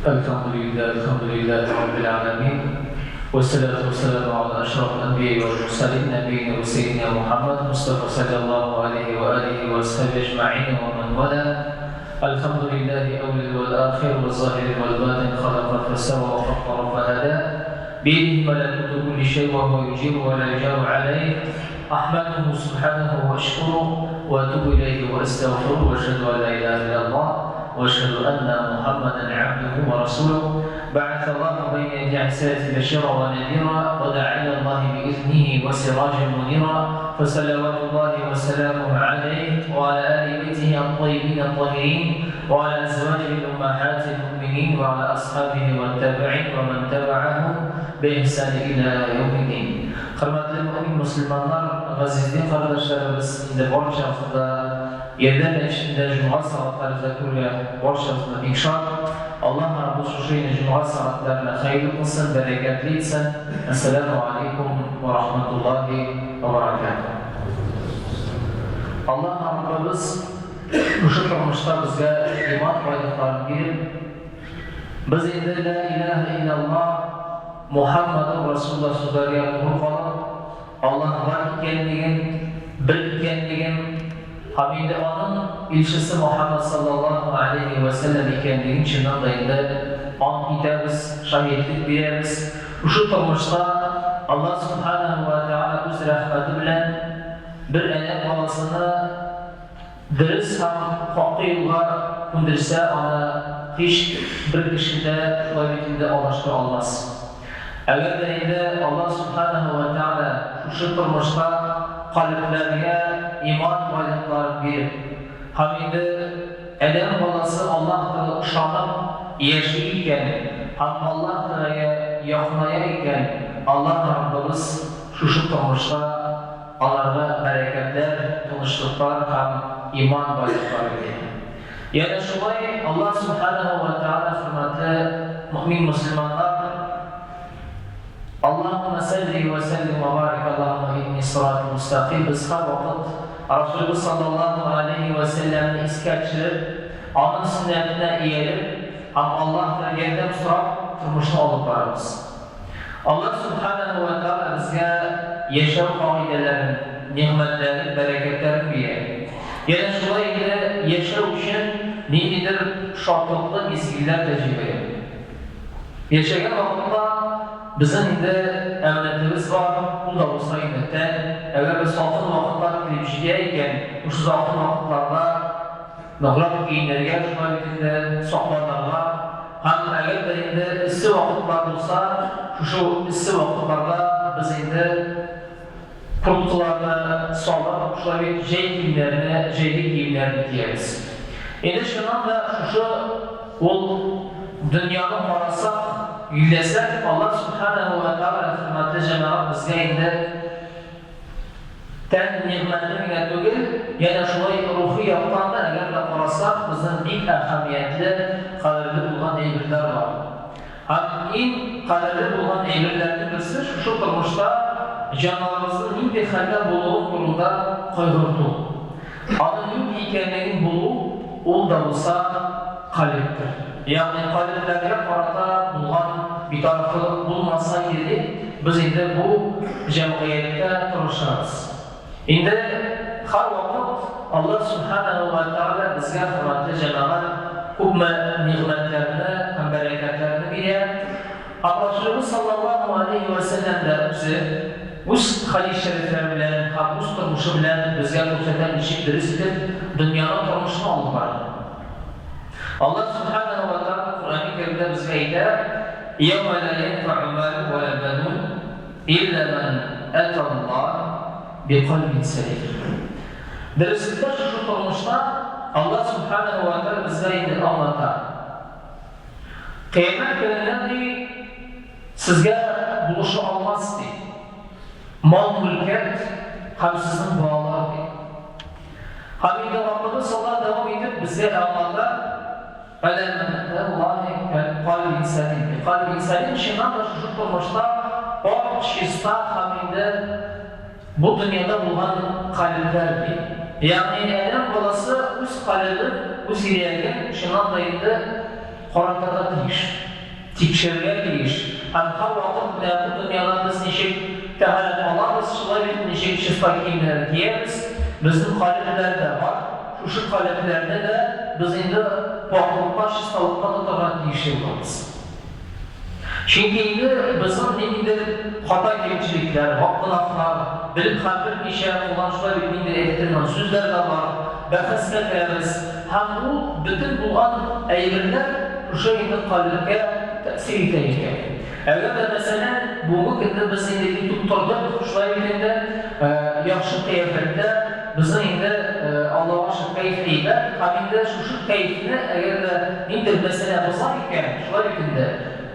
Әлхәмдүлилләһ, әлхәмдүлилләһи раббил галәмин, вәссәлату вәссәламу галә әшрафил әнбияи вәл мөрсәлин, нәбиина вә сәййидина Мухәммәд Мостафа салләллаһу галәйһи вә алиһи вә асхабиһи әҗмәгыйн вә мән вәла. Әлхәмдүлилләһи әүвәл вәл ахир вә заһир вәл батин, халака фәсәвә вә каддара фәһәдә, биедиһи мәләкүтү күлли шәй вә һүә юҗиру вә лә юҗару галәйһ, әхмәдүһү сүбхәнәһү вә әшкүрүһ, вә әтүбү иләйһи вә әстәгъфирүһ, вә әшһәдү ән лә иләһә илләллаһ, вә әшһәдү әннә Мухәммәдән габдүһү вә расүлүһ, бәгәсәллаһу бәйнә ядәй риссаләти бәширә вә нәзирә, вә дәа иләллаһи биизниһи вә сираҗән мөнирә, фәсәләвәтуллаһи вә сәламүһү галәйһ вә галә әли бәйтиһи ат-таййибин ат-таһирин, вә галә әзваҗиһи уммәһатил мөэминин, вә галә асхабиһи вәт-тәбиин вә мән тәбәәһүм биихсани илә яумиддин. Хөрмәтле мөэмин мөселманнар, газиз дин кардәшләребез, инде барчагызны да Ярдәм мәчетендә җомга сәгатьләребездә күрергә барчагызны да бик шат. Аллаһ Раббыбыз шушы инде җомга сәгатьләрне хәерле кылсын, бәрәкәтле итсен. Әссәләмү алейкум вә рахматуллаһи вә бәрәкәтүһ. Аллаһ Раббыбыз шушы тормышта безгә иман байлыкларын биреп, без инде Лә иләһә илляллаһ, Мухаммадур Расулуллаһ сүзләргә туры калып, Аллаһ бар икәнлеген, бер икәнлеген һәм инде Аның илчесе Мухаммад саллаллаһу галәйһи вә сәлләм икәнлеген чыннан да инде ант итәбез, шаһитлек бирәбез. Шушы тормышта Аллаһ сүбхәнәһү вә тәгалә үз рәхмәте белән бер адәм баласыны Дөрес һәм хакы юлга күндерсә, аны һич бер кеше дә шулай бит инде алдаштыра алмас. Әгәр дә инде Аллаһ Сүбхәнәһү вә Тәгалә шушы тормышта калебләргә иман байлыкларын биреп һәм инде адәм баласы Аллаһ Тәгаләгә ышанып яши икән һәм Аллаһ Тәгаләгә якыная икән, Аллаһ Раббыбыз шушы тормышта Аларга бәрәкәтләр, тынычлыклар һәм иман байлыклары бирә. Янә шулай Аллаһ Сүбхәнәһү вә Тәгалә хөрмәтле мөэмин мөселманнар, Аллаһуммә сәлли вә сәллим вә барик Аллаһуммә иһдини сиратал мөстәкыйм без һәрвакыт Расулебез саллаллаһу галәйһи вә сәлләмне искә төшереп, аның сөннәтенә ияреп һәм Аллаһтан ярдәм сорап тормышны алып барабыз. Аллаһ Сүбхәнәһү вә Тәгалә безгә яшәү кагыйдәләрен, нигъмәтләрен, бәрәкәтләрен бирә. Янә шулай инде яшәү өчен ниндидер шатлыклы мизгелләр дә җибәрә. Яшәгән вакытта безнең инде әманәтебез бар, ул да булса инде тән. Әгәр дә салкын вакытлар килеп җитә икән, шушы салкын вакытларда ныграк киенергә, шулай бит инде, сакланырга һәм әгәр дә инде эссе вакытлар булса, шушы эссе вакытларда без инде курткаларны салып, шулай бит җәй киемнәрне, җәйге киемнәрне киябез. Инде чыннан да шушы ул дөньяны карасак, юнәсәк, Аллаһ Сүбхәнәһү вә Тәгалә, хөрмәтле җәмәгать, безгә инде Тән нигъмәте генә түгел, янә шулай рухи яктан да, әгәр дә карасак, безнең бик әһәмиятле, кадерле булган әйберләр бар. Һәм иң кадерле булган әйберләрнең берсе, шушы тормышта җаннарыбызның нинди хәлдә булуын турында кайгырту. Аның нинди икәнлеген булу, ул да булса калебтер. Ягъни калебләргә карата булган битарафлылык булмаса иде дип, без инде бу җәмгыятьтә тырышабыз. Инде һәрвакыт Аллаһ Сүбхәнәһү вә Тәгалә безгә, хөрмәтле җәмәгать, күпме нигъмәтләрне һәм бәрәкәтләрне бирә. Һәм Расулебез саллаллаһу галәйһи вә сәлләм дә үзе үз хәдис шәрифләре белән һәм үз тормышы белән безгә күрсәтә ничек дөрес итеп дөньяның тормышын алып барырга. Аллаһ Сүбхәнәһү вә Тәгалә Коръәни Кәримдә безгә әйтә, Йәүмә лә йәнфәгү малүн вә лә бәнүн илля мән әтәллаһ бикальбин сәлим. Дөреслектә шушы тормышта Аллаһ Сүбхәнәһү вә Тәгалә безгә инде аңлата. Кыямәт көнендә, ди, сезгә булыша алмас, ди, мал-мөлкәт һәм сезнең балалар, ди. Һәм инде Раббыбыз Аллаһ дәвам итеп безгә аңлата, Әлә мән әтәллаһи бикальбин сәлим. Бикальбин сәлим, чыннан да шушы тормышта пакь, чиста һәм инде бу дөньяда булган калебләр, ди. Ягъни адәм баласы үз калебен, үз йөрәген чыннан да инде. каратырга тиеш, тикшерергә тиеш. Һәм һәрвакыт менә бу дөньяда без ничек тәһарәт алабыз, шулай бит ничек чиста киемнәр киябез, безнең калебләр дә бар, шушы калебләрне дә без инде пакьлыкка, чисталыкка тотарга тиешле булабыз. Чөнки инде безнең ниндидер хата-кимчелекләр, вак гөнаһлар, белеп һәм белмичә кылган шулай бит ниндидер әйтә торган сүзләр дә бар, бәхәскә керәбез һәм ул бөтен булган әйберләр шушы инде калебкә тәэсир итә икән. Әгәр дә, мәсәлән, бүгенге көндә без инде иртүк тордык, шулай бит инде, яхшы кыяфәттә, Безнең инде, Аллага шөкер, кәеф әйбәт, һәм инде шушы кәефне, әгәр дә ниндидер мәсьәлә боза икән, шулай бит инде,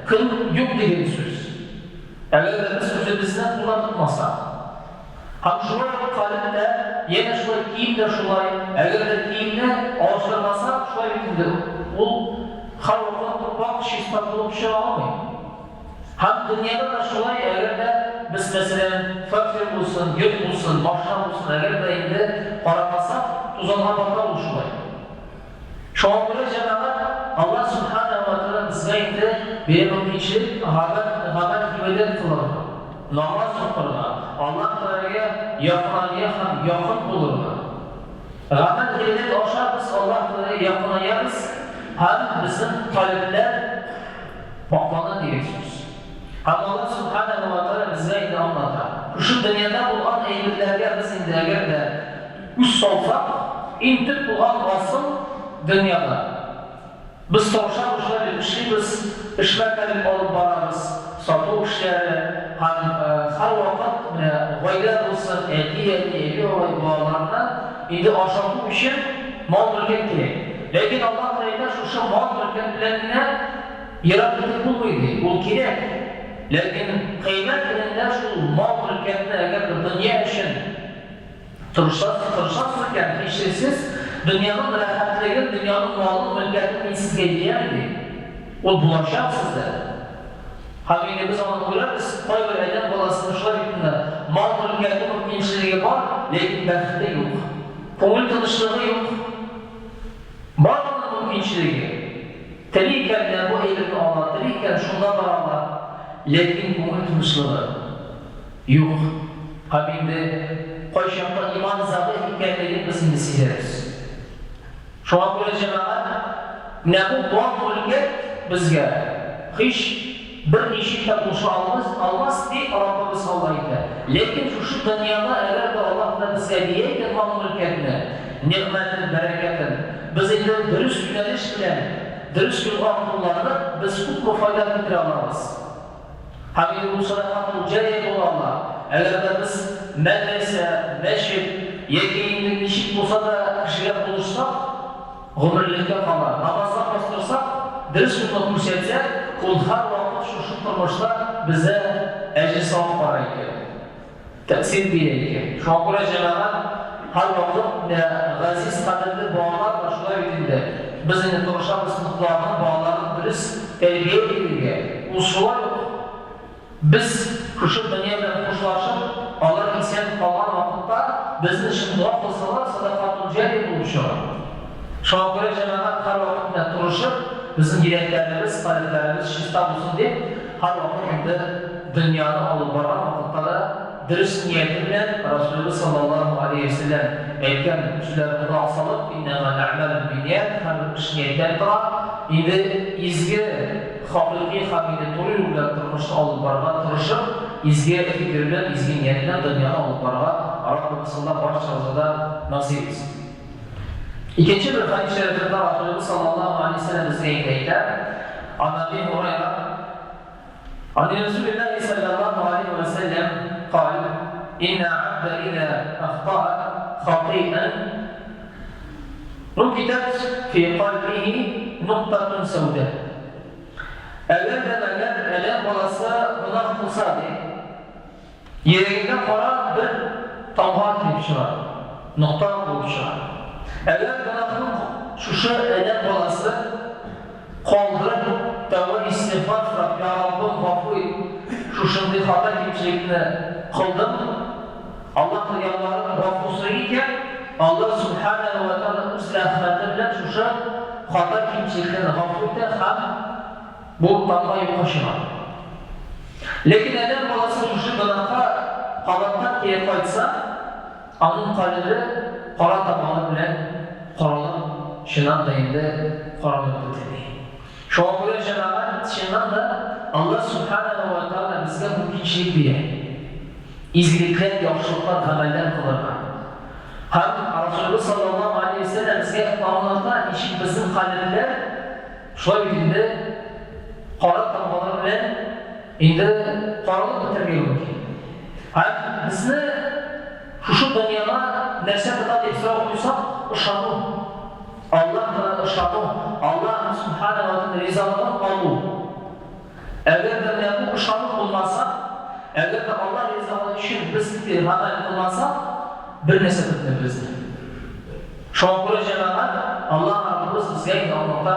көн юк дигән сүз. Әгәр дә без үзебезне кулда тотмасак. Һәм шулай ук калеб тә, янә шулай кием дә шулай, әгәр дә киемне алыштырмасак, шулай бит инде, ул һәрвакыт пакь, чиста булып чыга алмый. Һәм дөньяда да шулай, әгәр дә без, мәсәлән, фатир булсын, йорт булсын, машина булсын, әгәр дә инде карамасак, тузанга бата ул шулай. Шуңа күрә, җәмәгать, Аллаһ Сүбхәнәһү вә Тәгалә безгә инде бирә мөмкинчелек гамәл, гамәл гыйбадәт кылырга, намаз укырга, Аллаһ Тәгаләгә якыная һәм якын булырга. Гамәл гыйбадәт аша без Аллаһ Тәгаләгә якынаябыз һәм безнең калебләр Пакьлана дигән сүз. Һәм Аллаһ Сүбхәнәһү вә Тәгалә безгә инде аңлата. Шушы дөньяда булган әйберләргә без инде әгәр дә күз салсак, иң төп булган асыл дөньяда. Без тырышабыз, шулай дип эшлибез, эшмәкәрлек алып барабыз, сату эшләре һәм һәрвакыт менә гаилә булсын, әти-әни, әби-бабай балаларына инде ашату өчен мал-мөлкәт кирәк. Ләкин Аллаһ Тәгалә шушы мал-мөлкәт белән генә Ерак китеп булмый, ди. Ул кирәк. Ләкин кыямәт көнендә шул мал-мөлкәтне әгәр дә дөнья өчен тырышасыз, тырышасыз икән, һичшиксез, дөньяның рәхәтлеген, дөньяның малын, мөлкәтен мин сезгә бирәм, ди. Ул булачак сездә. Һәм инде без аны күрәбез, кайбер адәм баласының шулай бит инде, мал-мөлкәте, мөмкинчелеге бар, ләкин бәхете юк. Күңел тынычлыгы юк. Бар аның мөмкинчелеге. Тели икән, менә бу әйберне ала, тели икән, шунда бара ала. Ләкин күңел тынычлыгы юк. Һәм инде кайчакта иман зәгыйфь икәнлеген без инде сизәбез. Шуңа күрә, җәмәгать, менә бу мал-мөлкәт безгә һич берничек тә булыша алмас, алмас, ди Раббыбыз Алла әйтә. Ләкин шушы дөньяда әгәр дә Аллаһ Тәгалә безгә бирә икән мал-мөлкәтне, нигъмәтен, бәрәкәтен, без инде дөрес юнәлеш белән, дөрес юлга кулланып, без күпме файда китерә алабыз. Һәм инде бу сәдакатул җария була ала. Әгәр дә без мәдрәсә, мәчет яки инде ничек булса да кешегә булышсак, гомерлеккә кала. Намазга бастырсак, дөрес юлны күрсәтсәк, ул һәрвакыт шушы тормышта бездә әҗер-савап бара икән. Тәэсир бирә икән. Шуңа күрә, җәмәгать, һәрвакыт менә газиз, кадерле балалар да шулай бит инде. Без инде тырышабыз оныкларны, балаларны дөрес тәрбия бирергә. Ул шулай ук без шушы дөнья белән хушлашып, алар исән калган вакытта безнең өчен дога кылсалар, сәдакатул җария булып чыга. Шуңа күрә, җәмәгать, һәрвакыт менә тырышып, безнең йөрәкләребез, калебләребез чиста булсын дип, һәрвакыт инде дөньяны алып барган вакытта да дөрес нияте белән Расулебез саллаллаһу галәйһи вә сәлләм әйткән сүзләрне колак салып, Иннәмәл әгъмәлү бинният, һәрбер эш нияттән тора, инде изге, хакыйкый һәм инде туры юл белән тормышны алып барырга тырышып, изге фикер белән, изге ният белән дөньяны алып барырга Раббыбыз Аллаһ барчабызга да насыйп итсен. Икенче бер хәдис шәрифендә Расулебез саллаллаһу галәйһи вә сәлләм безгә инде әйтә, Ан Әби Һурайра, Ан Расулиллаһи саллаллаһу галәйһи вә сәлләм каль, Иннә абдә изә ахтаа хатыйан нукитәт фи кальбихи нуктатун сәүдә. Әгәр дә мәгәр адәм баласы гөнаһ кылса, ди, Йөрәгендә кара бер тамга килеп чыга, нокта булып чыга. Әгәр гөнаһны шушы адәм баласы калдырып, тәүбә-истигъфар сорап, Я Раббым, гафу ит, шушындый хата-кимчелекне кылдым, Аллаһ ялварып гафу сорый икән, Аллаһ Сүбхәнәһү вә Тәгалә үз рәхмәте белән шушы хата-кимчелекләрне гафу итә һәм бу тамга юкка чыга. Ләкин адәм баласы шушы гөнаһка кабаттан кире кайтса, аның калебе кара тамгалар белән каралып, чыннан да инде каралып бетә, ди. Шуңа күрә, җәмәгать, чыннан да Аллаһ Сүбхәнәһү вә Тәгалә безгә мөмкинчелек бирә, изгелекләр, яхшылыклар, гамәлләр кылырга. Һәм Расулыбыз салләллаһу галәйһи вә сәлләм безгә аңлата, ничек безнең калебләр шулай бит инде кара тамгалар белән инде каралып бетәргә мөмкин. Һәм безне шушы дөньяда нәрсә тота дип сорау куйсак, ышану. Аллаһка ышану, Аллаһ Сүбхәнәһү вә Тәгаләнең ризалыгын алу. Әгәр дә менә бу ышану булмаса, әгәр дә Аллаһ ризалыгы өчен без ниндидер гамәл кылмасак, бер нәрсә көтми безне. Шуңа күрә, җәмәгать, Аллаһ Раббыбыз безгә инде аңлата,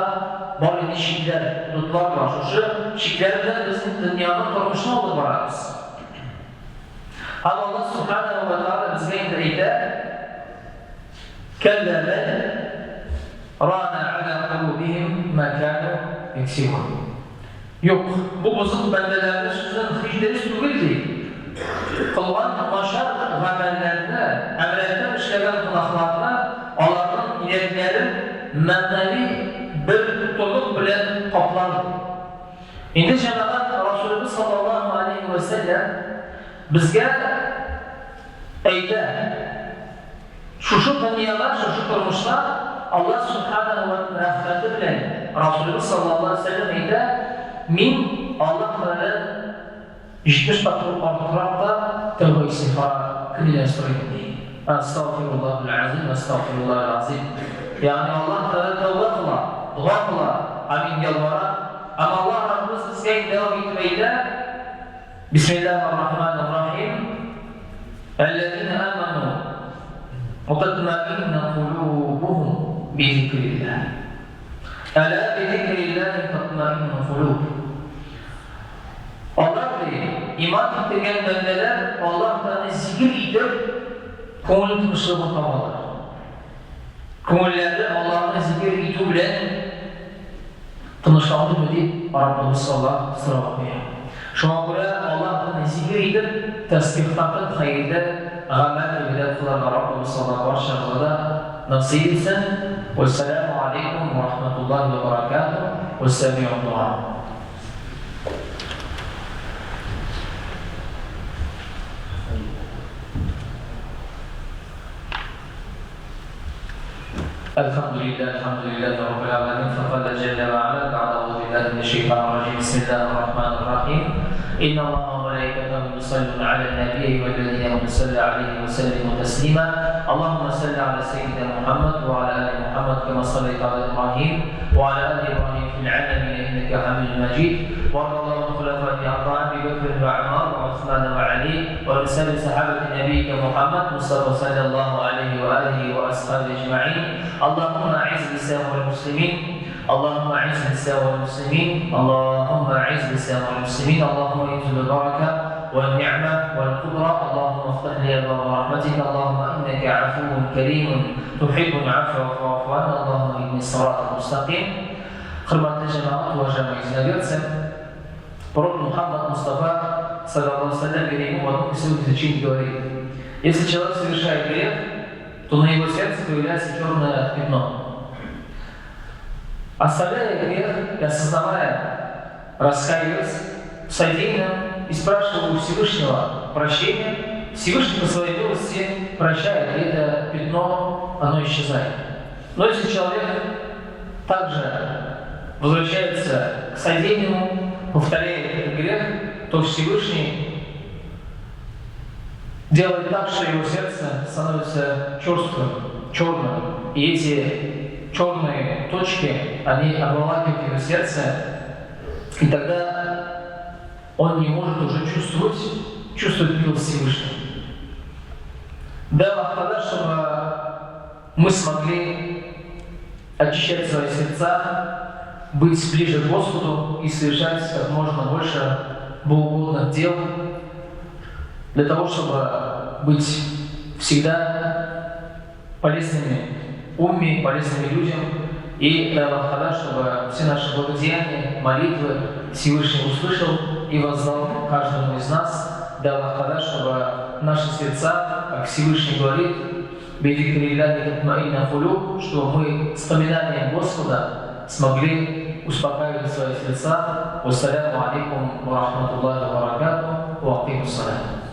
бар инде чикләр, худудлар бар. Шушы чикләр белән без инде дөньяны, тормышны алып барабыз. Һәм Аллаһ Сүбхәнәһү вә Тәгалә безгә инде әйтә, Кәллә бәл рана аля кулубихим ма кану яксибун. Юк, бу бозык бәндәләрнең сүзен һич дөрес түгел, ди. Кылган начар гамәлләрне һәм рәттән эшләгән гөнаһларны аларның йөрәкләрен мәгънәви бер толып белән каплар, ди. Инде, җәмәгать, Расулебез саллаллаһу алейһи вә сәлләм безгә әйтә, Шушы дөньяда, шушы тормышта Аллаһ Сүбхәнәһү вә Тәгалә рәхмәте белән Расулебез саллаллаһу алейһи вә сәлләм әйтә, Мин Аллаһ Тәгаләдән 70 тапкыр артыграк та тәүбә истигъфар көненә сорыйм, ди. Әстәгъфируллаһил азим, әстәгъфируллаһил азим. Ягъни Аллаһ Тәгалә тәүбә кыла, дога кыла, амин ялвара. Һәм Аллаһ Раббыбыз безгә дәвам итеп әйтә, Бисмиллаһир-рахманир-рахим. Әлләзина аману ва татмаинна кулубухум би зикриллаһ. Әла би зикриллаһи татмаиннул кулуб. Алар, ди, иман китергән бәндәләр Аллаһ Тәгаләне зикер итеп, күңел тынычлыгын табалар. Күңелләре Аллаһны зикер итү белән тынычландымы дип Раббыбыз Аллаһ сорау куя. Шуңа күрә Аллаһны зикер итеп, тәсбих тартып, хәерле гамәл, гыйбадәт кылырга Раббыбыз Аллаһ барчабызга да насыйп итсен. Вәссәламү алейкум вә рахматуллаһи вә баракатуһ. Вәссәми'у дуа. الحمد لله الحمد لله رب العالمين فقال جل وعلا بعد أعوذ بالله من الشيطان الرجيم بسم الله الرحمن الرحيم إن الله وملائكته يصلون على النبي والذين آمنوا صلى عليه وسلموا تسليما اللهم صل على سيدنا محمد وعلى آل محمد كما صليت على إبراهيم وعلى آل إبراهيم في العالمين إنك حميد مجيد وارض اللهم عن خلفائه الأربعة أبي بكر وعمر وعثمان وعلي وعن سائر صحابة نبيك محمد مصطفى صلى الله عليه وآله وأصحابه أجمعين اللهم أعز الإسلام والمسلمين اللهم أعز الإسلام والمسلمين اللهم أعز الإسلام والمسلمين اللهم انزل البركة والنعمة والقدرة اللهم افتح لي أبواب رحمتك اللهم إنك عفو كريم تحب العفو فاعف عنا اللهم اهدني الصراط المستقيم Хөрмәтле җәмәгать, уважаемые единоверцы, пророк Мухаммад Мустафа, саллаллаху алейхи говорит, в одном из своих изречений говорит, если человек совершает грех, то на его сердце появляется черное пятно. Оставляя грех и осознавая, раскаиваясь в содеянном и спрашивая у Всевышнего прощения, Всевышний по своей милости прощает, и это пятно, оно исчезает. Но если человек также возвращается к содеянному, повторяет этот грех, то Всевышний делает так, что его сердце становится черствым, черным. И эти черные точки, они обволакивают его сердце, и тогда он не может уже чувствовать, чувствовать милость Всевышнего. Дай Аллах тогда, чтобы мы смогли очищать свои сердца, быть ближе к Господу и совершать как можно больше богоугодных дел, для того, чтобы быть всегда полезными умме, полезными людям. И дай Аллах Та'аля, чтобы все наши благодеяния, молитвы Всевышний услышал и воздал каждому из нас. Дай Аллах Та'аля, чтобы наши сердца, как Всевышний говорит, чтобы мы с поминанием Господа смогли успокаивать свои сердца. Вассаляму алейкум ва рахматуллахи ва баракату. Ва акимус салам.